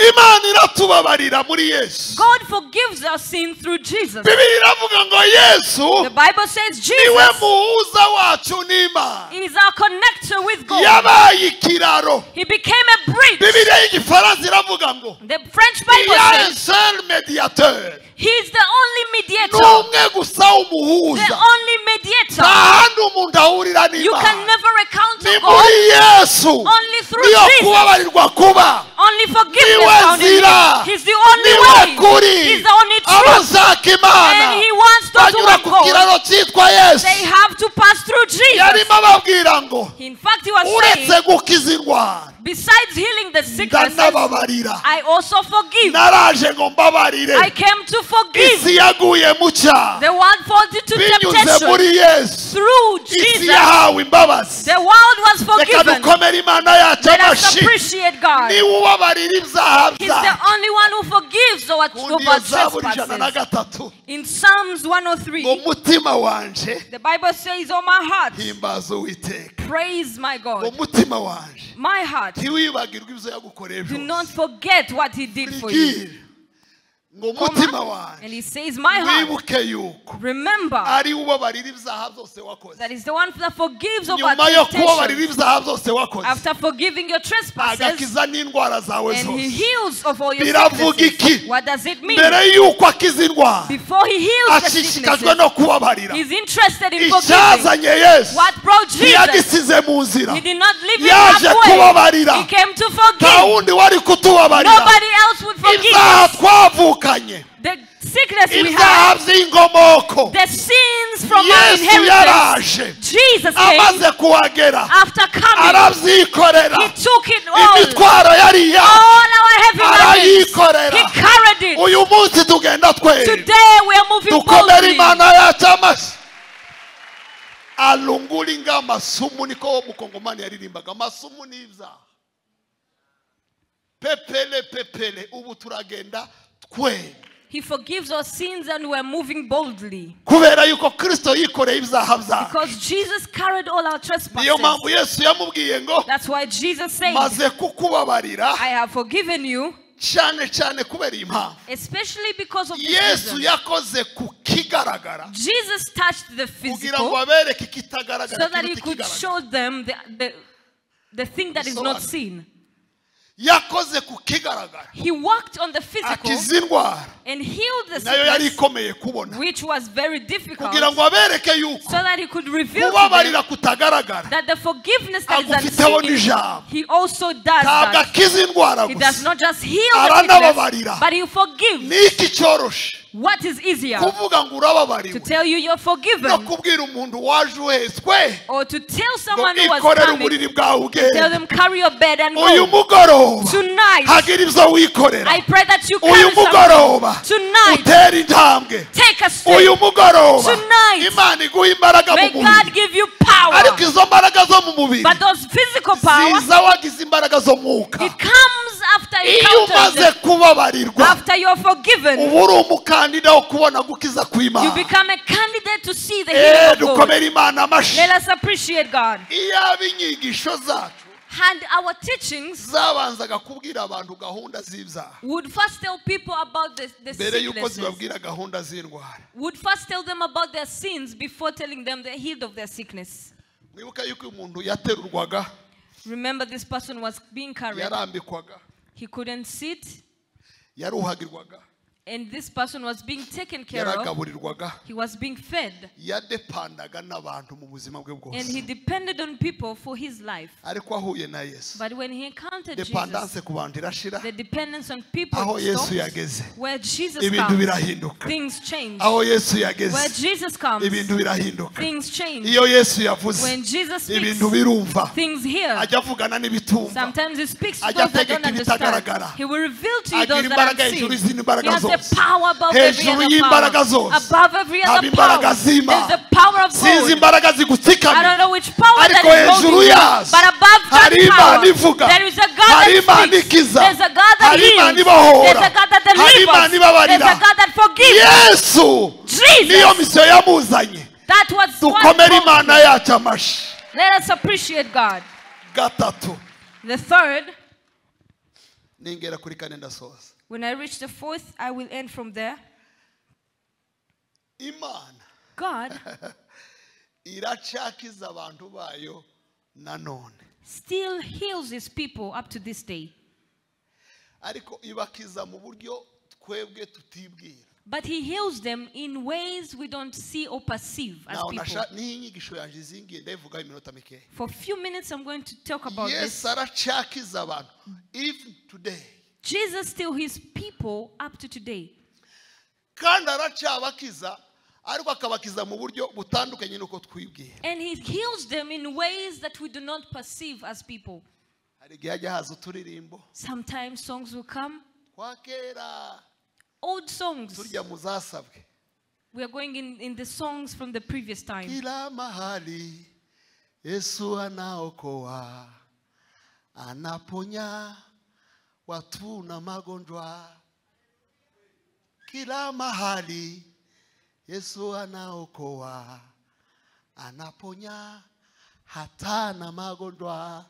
Imana iratubabarira muri Yesu.
God forgives our sin through Jesus.
Bibiliya iravuga ngo Yesu
The Bible says
niwe
Jesus
muhuza wacu n'Imana.
is our connector with God.
Yabaye ikiraro.
He became a bridge.
Bibiliya y'igifaransa iravuga ngo
The French Bible
il y a un
says
seul médiateur.
He is the only mediator.
N'umwe gusa w'umuhuza.
The only mediator.
Nta handi umuntu ahurira
You
n'Imana.
can never encounter
Ni
God.
muri Yesu.
Only through
Niyo
Jesus.
kubabarirwa kuba.
Only forgiveness
Niwe
found in him.
nzira.
He's the only
Niwe
way.
kuri.
He's the only truth.
Abashaka Imana
And he wants those who
banyura
want
ku
God.
kiraro cyitwa Yesu.
They have to pass through Jesus.
Yarimo ababwira ngo
In fact, he was
uretse
saying,
gukiza indwara,
besides healing the sicknesses,
ndanababarira.
I also forgive.
Naraje ngo mbabarire.
I came to forgive.
Isi yaguye mu cyaha.
The world falls into
Binyuze muri
temptation.
Yesu.
Through
Isi
Jesus,
yahawe imbabazi.
the world was
Reka
forgiven.
dukomere Imana yacu
Let us
amashyi.
appreciate God.
Niwe ubabarira ibyaha
He's the
byacu.
only one who forgives our,
Kundi
of
iyo
our
Zaburi ijana na
trespasses.
gatatu.
In Psalms
Ngo
103,
mutima wanje
the Bible says, Oh my heart,
himbaza Uwiteka.
praise my
Ngo
God.
mutima wanje
My heart,
ntiwibagirwe ibyo yagukoreye
do not
byose.
forget what he did for you.
Bwira ngo mutima wanje
And he says, My heart,
wibuke yuko
remember
ari ubabarira ibyaha byose wakoze.
that is the one that forgives of our
Nyuma yo kubabarira
temptations.
ibyaha byose wakoze,
After forgiving your trespasses,
agakiza n'indwara zawe
and he
zose.
heals of all your
Biravuga
sicknesses.
iki?
What does it mean?
Mbere yuko akiza indwara,
Before he heals the
ashishikajwe
sicknesses,
no kubabarira.
he's interested in forgiving.
Icyazanye Yesu
What brought Jesus?
ntiyagisize mu nzira.
He did not leave it
Yaje
halfway.
kubabarira.
He came to
Nta
forgive.
wundi wari kutubabarira.
Nobody else would forgive
Ibyaha
us.
twavukanye,
The sickness we
ibyaha
have,
by'inkomoko,
the sins from our
Yesu
inheritance.
yaraje.
Jesus came
Amaze kuhagera
after coming.
arabyikorera.
He took it all.
Imitwaro yari iyacu
All our heavy burdens.
arayikorera.
He carried it.
Uyu munsi tugenda twere
Today we are moving
dukomere
boldly.
Imana yacu amashyi. Alungulinga amasumu, niko mukongomani yaririmbaga, amasumu ni ibyaha. Pepele pepele, ubu turagenda twe.
He forgives our sins and we are moving boldly.
Kubera yuko Kristo yikoreye ibyaha byacu.
Because Jesus carried all our
Niyo
trespasses.
mpamvu Yesu yamubwiye ngo
That's why Jesus said,
maze kukubabarira,
I have forgiven you,
cyane cyane kubera iyi mpamvu.
especially because of this
Yesu
reason.
yakoze ku kigaragara
Jesus touched the
kugira ngo
physical
abereke ikitagaragara
so that he
kiruta
could
ikigaragara.
show them the thing that is not seen.
Yakoze ku kigaragara.
He worked on the physical
Akiza indwara
and healed the
nayo yari
sickness,
ikomeye kubona,
which was very difficult,
kugira ngo abereke yuko
so that he could reveal to them
kubabarira kutagaragara
that the forgiveness that is
agufiteho
unseen,
n'ijambo.
he also does
Ntabwo
that.
akiza indwara
He does
gusa,
not just heal the sickness,
aranababarira.
but he forgives.
Ni iki cyoroshe?
What is easier?
Kuvuga ngo
To
urababariwe
tell you you're
no
forgiven,
kubwira umuntu waje uhetswe
or to tell
ngo
someone who was
ikorere
coming,
uburiri bwawe
tell
ugende.
them carry your bed and
Uyu
go.
mugoroba
Tonight,
hagira ibyo wikorera.
I pray that you
Uyu
carry something.
mugoroba
Tonight,
utera intambwe.
take a step.
Uyu mugoroba
Tonight,
Imana iguha imbaraga mu
May
mubiri.
God give you power.
Ariko izo mbaraga zo mu mubiri
But those physical power,
ziza wagize imbaraga zo mwuka.
it comes after
Iyo
encountering
umaze
them.
kubabarirwa,
After you're forgiven,
uba uri umukandida wo kubona gukiza
you
kw'Imana.
become a candidate to see the healing of God.
Dukomere Imana amashyi.
Let us appreciate God.
Iyaba inyigisho zacu
And our teachings
zabanzaga kubwira abantu gahunda z'ibyaha
would first tell people about the
mbere yuko
sicknesses.
zibabwira gahunda z'indwara.
Would first tell them about their sins before telling them they're healed of their sickness.
Mwibuka yuko umuntu yaterurwaga,
Remember, this person was being carried.
yarambikwaga,
He couldn't sit.
yaruhagirwaga,
And this person was being taken care of. He was being fed. And he depended on people for his life. But when he encountered Jesus, the dependence on people stopped. Where Jesus comes, things change. Where Jesus comes, things change. When Jesus speaks, things hear. Sometimes he speaks to those that don't understand. He will reveal to you those that are unseen. He has the power above every other power. Above every other power. There's the power of God. I don't know which power that is holding you, but above that power, there is a God that speaks. There's a God that heals. There's a God that delivers. There's a God that forgives. Jesus. That was what. Let us appreciate God. The third, when I reach the fourth, I will end from there. God still heals his people up to this day. But he heals them in ways we don't see or perceive as people. For a few minutes, I'm going to talk about this.
Even today.
Jesus still heals people up to today. And he heals them in ways that we do not perceive as people. Sometimes songs will come. Old songs. We are going in the songs from the previous time.
Kila mahali Yesu anaokoa, anaponya watu na magonjwa. Kila mahali Yesu anaokoa, anaponya hata na magonjwa.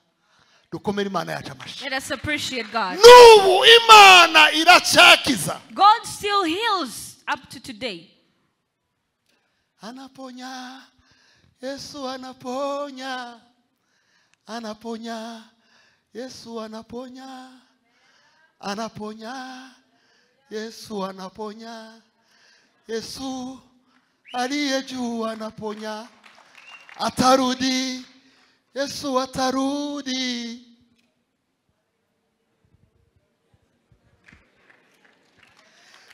Let us appreciate God.
N'ubu Imana iracyakiza.
God still heals up to today.
Anaponya, Yesu anaponya, anaponya, Yesu anaponya, anaponya, Yesu anaponya, Yesu aliye juu anaponya, atarudi, Yesu atarudi.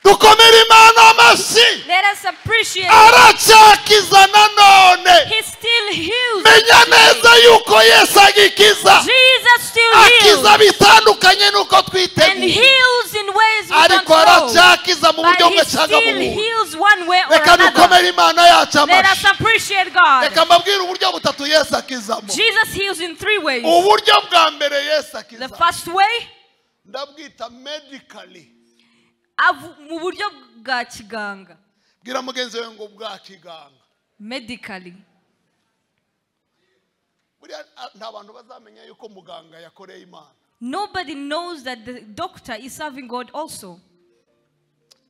Dukomere Imana amashyi.
Let us appreciate.
Aracyakiza nanone.
He still heals.
Menya neza yuko Yesu agikiza.
Jesus still heals.
Akiza bitandukanye nuko twiteguye.
And heals in ways we don't
Ariko
know.
aracyakiza mu buryo
But he
bumwe cyangwa mu
still
bundi.
heals one way or
Reka
another.
dukomere Imana yacu
Let us
amashyi.
appreciate God.
Reka mbabwire uburyo butatu Yesu akizamo.
Jesus heals in three ways.
Uburyo bwa mbere Yesu
The
akiza.
first way,
Ndabwita medically.
Mu buryo bwa kiganga.
Bwira mugenzi wawe ngo bwa kiganga.
Medically.
Buriya nta bantu bazamenya yuko muganga yakoreye Imana.
Nobody knows that the doctor is serving God also.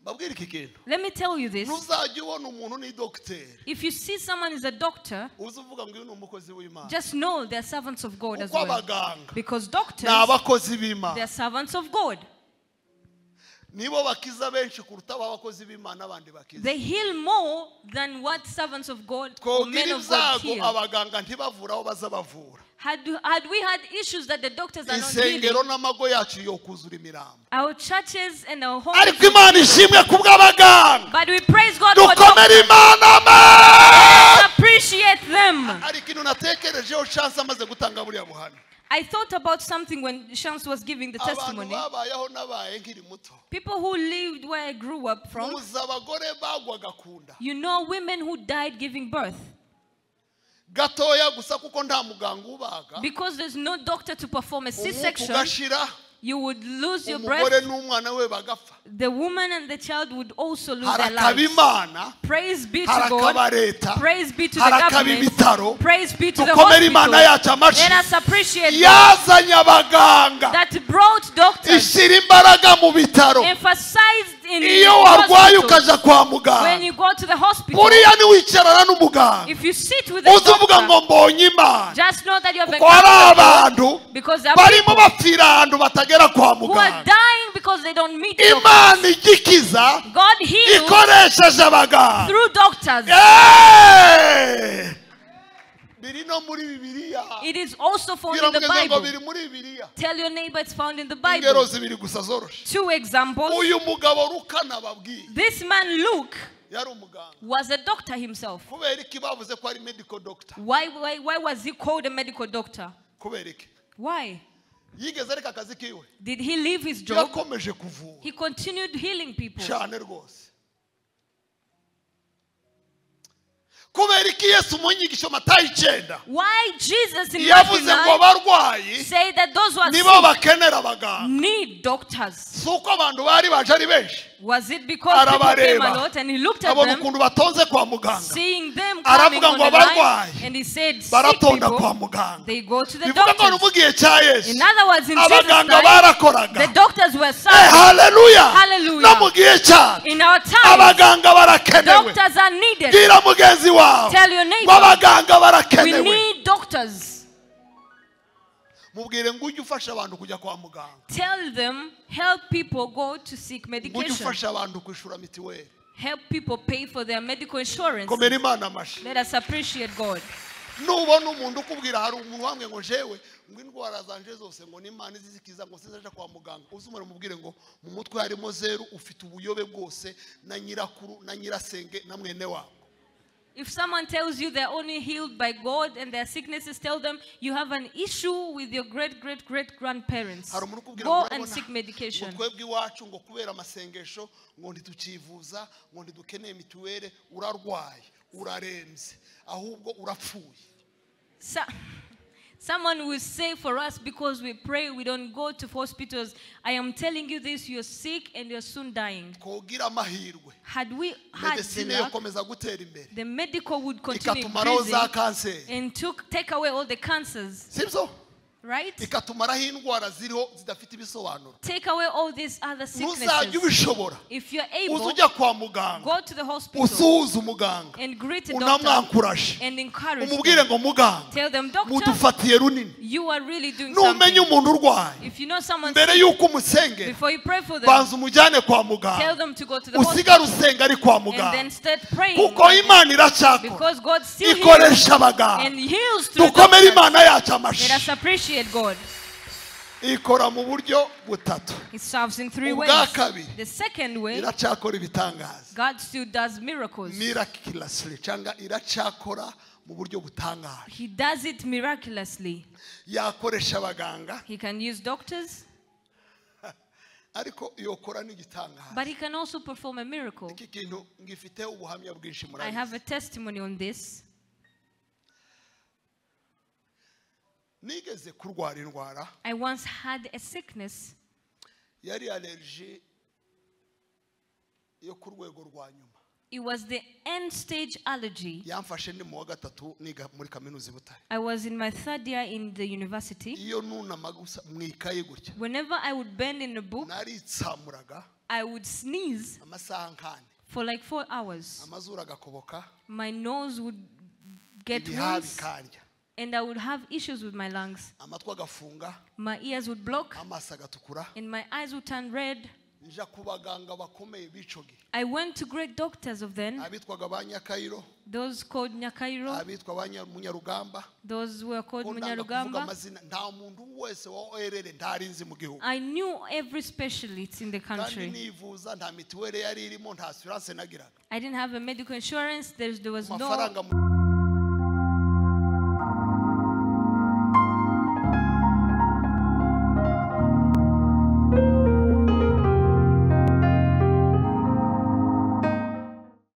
Mbabwire iki kintu.
Let me tell you this.
Ntuzajya ubona umuntu ni dogiteri.
If you see someone is a doctor,
Uze uvuga ngo uyu ni umukozi w'Imana.
just know they are servants of God as
Kuko
well.
abaganga
Because doctors,
ni abakozi b'Imana.
they are servants of God.
Nibo bakiza benshi kuruta abakozi b'Imana abandi bakiza.
They heal more than what servants of God or men
Twogira
of God
ibyago
heal.
abaganga ntibavura aho baza bavura.
Had we had issues that the doctors are not healing,
Insengero n'amago yacu yo kuzura imirambo.
our churches and our homes.
Ariko Imana ishimwe kubw'abaganga.
But we praise God for
Dukomere
doctors.
Imana
Let us appreciate them.
Hari ikintu natekerejeho Chance amaze gutanga buriya buhamya.
I thought about something when Chance was giving the
Abantu
testimony.
babayeho nabaye nkiri muto.
People who lived where I grew up from,
Muzi abagore bagwaga ku nda.
you know women who died giving birth.
Gatoya gusa kuko nta muganga ubaga.
Because there's no doctor to perform a
Umwuka
C-section,
ugashira,
you would lose your
umugore
breath.
n'umwana we bagapfa.
The woman and the child would also lose their
Harakaba
lives.
Imana,
Praise be to
harakaba
God.
leta,
Praise be to the
harakaba
government.
ibitaro.
Praise be to the
Dukomere Imana
hospital.
yacu amashyi.
Let us appreciate God
Yazanye abaganga,
that brought doctors,
ishyira imbaraga mu bitaro.
emphasized in
Iyo warwaye
the hospital.
ukaja kwa
When
muganga,
you go to the hospital,
buriya ntiwicarana n'umuganga,
if you sit with the
uze uvuga ngo
doctor,
mbonye Imana.
just know that you have
Kuko hari
encountered God,
abantu
because there are
barimo
people
bapfira ahantu batagera kwa
who are
muganga.
dying because because they don't meet
Imana
doctors.
Igikiza
God heals
ikoresheje abaganga.
through doctors.
Eh! Biri no muri Bibiliya.
It is also found
Bwira
in the
mugenzi wawe ngo
Bible.
biri muri Bibiliya.
Tell your neighbor it's found in the
Ingero
Bible.
zibiri gusa zoroshe.
Two examples.
Uyu mugabo Luka nababwiye
This man Luke
yari umuganga.
was a doctor himself.
Kubera iki bavuze ko ari medical doctor?
Why was he called a medical doctor?
Kubera iki?
Why?
Yigeze areka akazi kiwe.
Did he leave his job?
Yakomeje kuvura.
He continued healing people.
Cyane rwose. Kubera iki Yesu mu nyigisho Matayo 9
Why Jesus in Matthew
yavuze ngo
9
abarwayi
say that those who are
nibo
sick
bakenera abaganga?
need doctors?
Si uko abantu bari baje ari benshi.
Was it because people came a
Arabareba.
lot and he looked at
Abona
them,
ukuntu batonze kwa muganga.
seeing them coming
Aravuga
on
ngo
the line,
abarwayi
and he said, sick
baratonda kwa
people,
muganga.
they go to the
Bivuga ngo
doctors.
mu gihe cya Yesu
In other words, in Jesus'
abaganga
time,
barakoraga.
the doctors were
Eh,
serving.
haleluya.
Hallelujah.
No mu gihe cyacu
In our time,
abaganga barakenewe.
doctors are needed.
Bwira mugenzi wawe
Tell your
ngo
neighbor,
abaganga
we
barakenewe.
need doctors.
Mubwire ngo ujye ufasha abantu kujya kwa muganga.
Tell them, help people go to seek
Ngo ujye
medication.
ufasha abantu kwishura mitiweli.
Help people pay for their medical insurance.
Komera Imana amashyi.
Let us appreciate God.
Nubona umuntu ukubwira hari umuntu wambwiye ngo jewe ngo indwara zanje zose ngo n'Imana izizikiza ngo sinzaja kwa muganga, uzumara umubwire ngo mu mutwe harimo zeru, ufite ubuyobe bwose na nyirakuru na nyirasenge na mwene wabo.
If someone tells you they're only healed by God and their sicknesses, tell them you have an issue with your great great great grandparents.
Hari umuntu ukubwira
Go
ngo
and
urabona,
seek medication.
ngo twebwe iwacu ngo kubera amasengesho ngo ntitukivuza ngo ntidukeneye mituweli, urarwaye, urarembye, ahubwo urapfuye.
Someone will say for us, because we pray, we don't go to hospitals. I am telling you this, you're sick and you're soon dying.
Twogira amahirwe.
Had we had the
Medecine
luck,
yokomeza gutera imbere.
the medical would continue
Ikatumaraho za
increasing
kanseri.
and take away all the cancers.
Sibyo?
Right?
Ikatumaraho indwara ziriho zidafite ibisobanuro.
Take away all these other
Ntuzajya
sicknesses.
ubishobora.
If you're able,
Uze ujya kwa muganga.
go to the hospital
Usuhuze umuganga.
and greet a doctor
Unamwankurashe.
and encourage
Umubwire
them.
ngo muganga,
Tell them, doctor,
mudufatiye runini.
you are really doing
Numenya
something.
umuntu urwaye,
If you know someone
mbere
sick,
yuko umusengera,
before you pray for them,
banza umujyane kwa
tell
muganga.
them to go to the
Usigare
hospital
usenga ari kwa
and
muganga.
then start praying.
Kuko Imana iracyakora.
Because God still heals
Ikoresha abaganga.
and heals through
Dukomere
doctors.
Imana yacu
Let
amashyi.
us appreciate God.
Ikora mu buryo butatu.
He serves in three ways.
Ubwa kabiri,
The second way,
iracyakora ibitangaza.
God still does miracles.
Miraculously cyangwa iracyakora mu buryo butangaje.
He does it miraculously.
Yakoresha abaganga,
He can use doctors,
ariko yokora n'igitangaza.
but he can also perform a miracle.
Iki kintu ngifite ubuhamya bwinshi
I
murabizi.
have a testimony on this.
Nigeze kurwara indwara.
I once had a sickness.
Yari allergie yo ku rwego rwa nyuma.
It was the end stage allergy.
Yamfashe ndi mu wa gatatu niga muri kaminuza i Butare.
I was in my third year in the university.
Iyo nunama gusa mu ikaye gutya,
Whenever I would bend in a book,
naritsamuraga
I would sneeze
amasaha nkane.
for like 4 hours.
Amazuru agakoboka,
My nose would get
ibihaha
wounds,
bikandya,
and I would have issues with my lungs.
amatwi agafunga,
My ears would block,
amaso agatukura.
and my eyes would turn red.
Nja ku baganga bakomeye b'ico gihe.
I went to great doctors of then,
Abitwaga ba Nyakayiro,
those called Nyakayiro,
abitwa ba Munyarugamba.
those who were called
Ko ndanga kuvuga
Munyarugamba.
amazina, nta muntu wese wa ORR ntari nzi mu gihugu.
I knew every specialist in the
Kandi
country.
nivuza nta mituweli yari irimo, nta assurance nagiraga.
I didn't have a medical insurance. There was no
Amafaranga mu